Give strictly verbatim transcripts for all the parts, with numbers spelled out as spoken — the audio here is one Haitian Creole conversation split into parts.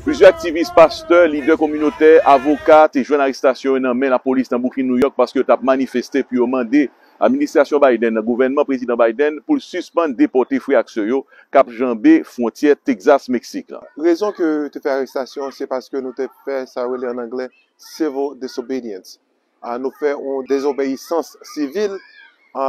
Plizyè aktivis, pastè, lidè kominotè, avoka te jwenn arestasyon yo nan men lapolis nan Bwouklin, Nouyòk, paske yo t ap manifeste pou yo mande administrasyon Biden, gouvènman Prezidan Biden, pou l sispann depòte frè ak sè yo k ap janbe fwontyè Texas, Meksik lan. Rezon ke te fè arestasyon an, se paske nou te fè sa yo rele ann anglè civil disobedience. A, nou fè yon dezobeyisans sivil, a,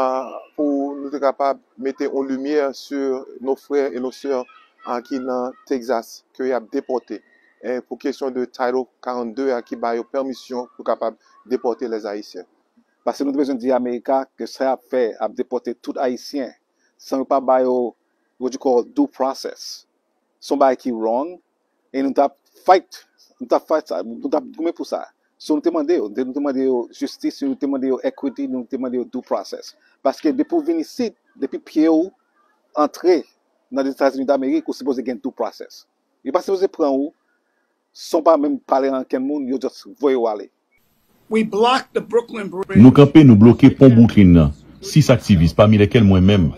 pou nou te kapab mete yon limyè sou nos frères et nos sœurs, a, ki nan Texas, ke y ap depòte. E pou kesyon de Title karannde a ki ba yo pèmisyon pou kapab depòte les Haïtiens. Paske nou te bezwen di Amerika ke sa y ap fè, ap depòte tout Ayisyen, san yo pa ba yo what you call due process. Se yon bagay ki wrong, e nou t ap fight, nou t ap fight sa, nou t ap goumen pou sa. So, nou te mande yo, nou te, nou te mande yo jistis, nou te mande yo equity, nou te mande yo due process. Paske depi w vin isit, depi pye w antre nan Lèzetazini Damerik, ou sipoze gen due process. Yo pa sipoze pran ou, san w pa menm pale a ankenn moun, yo just voye w ale. We blocked the Brooklyn Bridge. Nou kanpe, nou bloke pon Brooklyn nan. Sis aktivis, pami lèkèl mwen menm,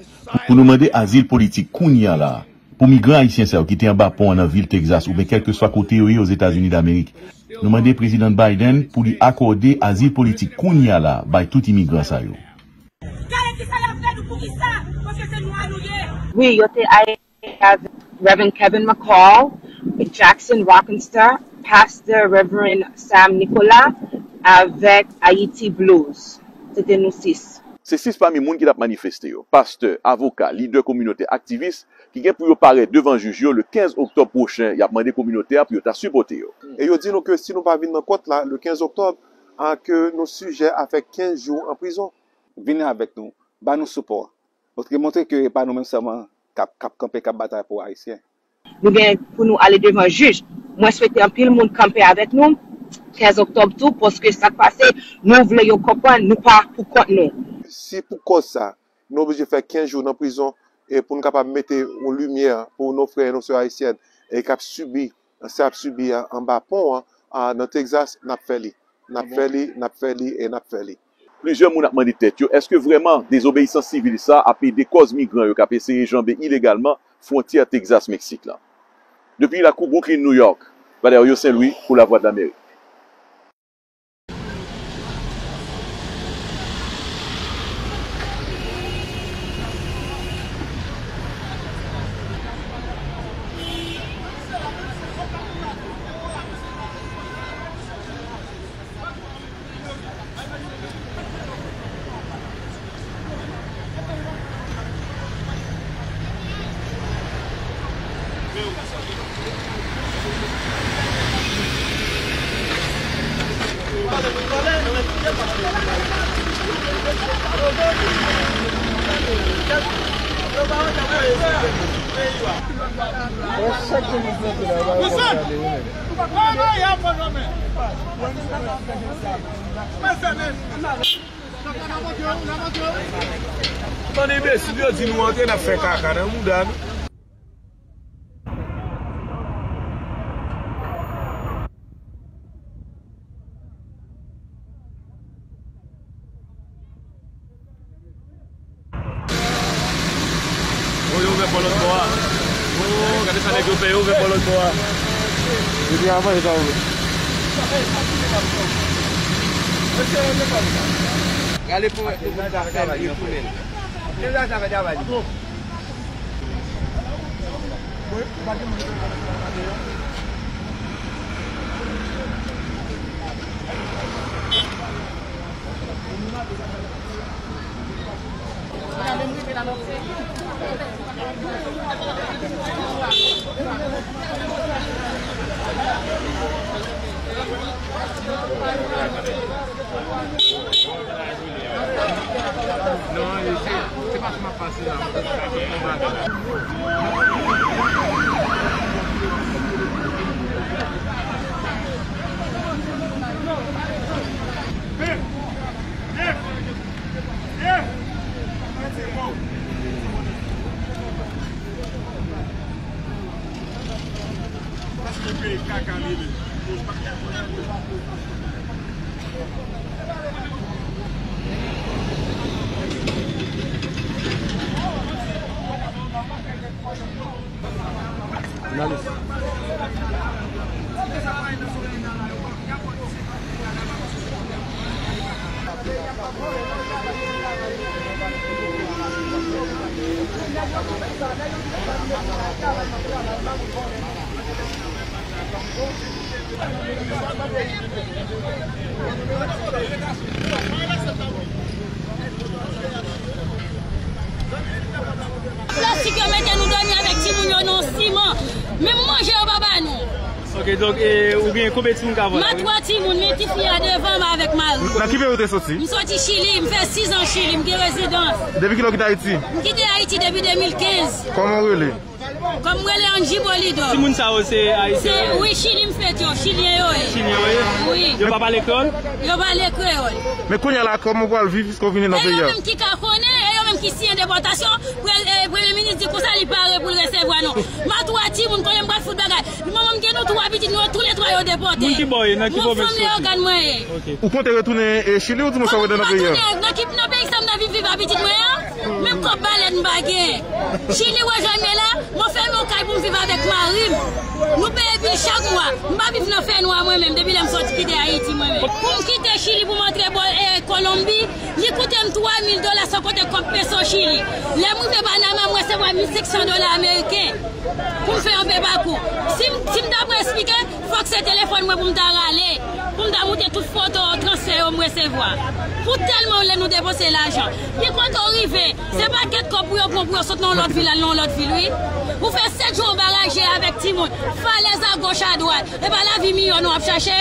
pou nou mande azil politik kounye a la a. Pou migran ayisyen sa yo ki te anba pon an nan vil Texas oubyen kèlkeswa kote yo ye Ozetazini Damerik, nou mande Prezidan Biden pou li akòde azil politik kounye a la a bay tout imigran sa yo. Gade kisa y ap fè nou, poukisa? Paske se nwa nou ye. Wi, yo te ale avèk Reverend Kevin McCall, Jackson Rockenster, Pastor Reverend Sam Nicolas, avèk Haiti Blues. Se te nou sis. Se sis pami moun ki t ap manifeste yo, pastè, avoka, lidè kominotè, aktivis, ki gen pou yo parèt devan jij yo le kenz oktòb pwochen. Y ap mande kominote a pou yo ta sipòte yo. E yo di nou ke si nou pa vin nan kòt la le kenz oktòb, a, ke nou sijè a fè kenz jou an prizon. Vini avèk nou, ba nou sipò. Montre, montre ke e pa nou menm sèlman k ap, k ap kanpe, k ap batay pou Ayisyen. Nou gen pou nou ale devan jij. Mwen swete anpil moun kanpe avèk nou kenz oktòb tou, paske sa k pase, nou vle yo konprann nou pa pou kont nou. Si pou kòz sa, nou oblije fè kenz jou nan prizon, e pou nou kapab mete yon limyè pou nos frères et nos sœurs haïtiennes, e k ap sibi sa y ap sibi a anba pon an, a, nan Texas, n ap fè li. N ap fè li, n ap fè li e n ap fè li. Plizyè moun ap mande tèt yo, èske vrèman dezobeyisans sivil sa ap ede kòz migran yo k ap eseye janbe ilegalman fwontyè Texas, Meksik lan? Depi lakou Brooklyn, New York, Valerio Saint-Louis pou Lavwadlamerik. Ou tande enbesil yo di nou antre, n ap fè kaka nan mouda nou. Oh, yo ouvè pò lòt bò a. Oh, gade sa nèg yo fè, yo ouvè pò lòt bò a. Depi avan, yo ta ouvè. Gade pou, pou moun ta fè l, yo tounen l. Non, yo di, se pa sou m ap pase la, m te ka fè yon bagay. Plastik yo mete nou dòmi avèk timoun yo nan siman. Menm manje yo pa ba nou. Ok, donk, e, ou gen konbyen timoun k avè w la? M a twa timoun, men tifi a devan m avèk mari. Nan ki peyi ou te soti? M soti Chili, m fè sis an Chili, m gen rezidans. Depi kilè ou kite Ayiti? M kite Ayiti depi de mil kenz. Kòman ou rele? Kòm m rele Angie Polidor. Timoun sa yo se Ayisyen yo ye? Wi, Chili m fèt yo, Chilyen yo ye. Chilyen yo ye? Wi. Yo pa pale kreyòl? Yo pale kreyòl. Men kounye a la, kòman ou pral viv piske ou vini nan peyi a? E yo menm ki ka konnen, e yo menm ki siyen depòtasyon, pre-, e, premye minis di konsa li pare pou l resevwa nou. M a twa timoun, konnen m pral fout bagay. Manman m gen nou twa pitit, nou toulètwa yo depòte. Moun ki bò w ye, nan ki pwovens ou soti? Mwen fanm Leyogàn mwen ye. Ok. Ou konte retounen, e, Chili oubyen ou sot retounen nan peyi a? Mwen retounen, nan ki, nan peyi sa m nan viv, viv a pitit mwen an? Menm kòb balèt m pa gen. Chili wè jan m ye la, mwen fèmen yon kay pou m viv avèk mari m. Nou peye bil chak mwa. M pa viv nan fènwa mwen menm, depi lè m soti kite Ayiti mwen menm. Pou m kite Chili pou m antre bò, e, Kolonbi, li koute m twa mil dola san konte kòb peso Chili. Lè m rive Panama, m resevwa mil senk san dola ameriken. Pou m fè yon pè pakou. Si m, si m ta pran esplike, fòk se telefòn mwen pou m ta rale, pou m ta montre tout foto transfè yo m resevwa. Pou tèlman lè nou depanse lajan. Pi kontan w rive, se pakèt kòb pou yo pran pou yo sot nan yon lòt vil al nan yon lòt vil, wi. Ou fè sèt jou anba raje avèk timoun, falèz agoch adwat. E pa lavi miyò nou ap chache?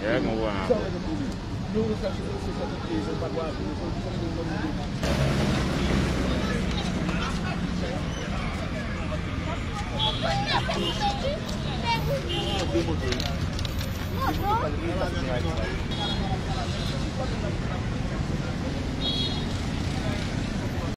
Yeah, mwen wè.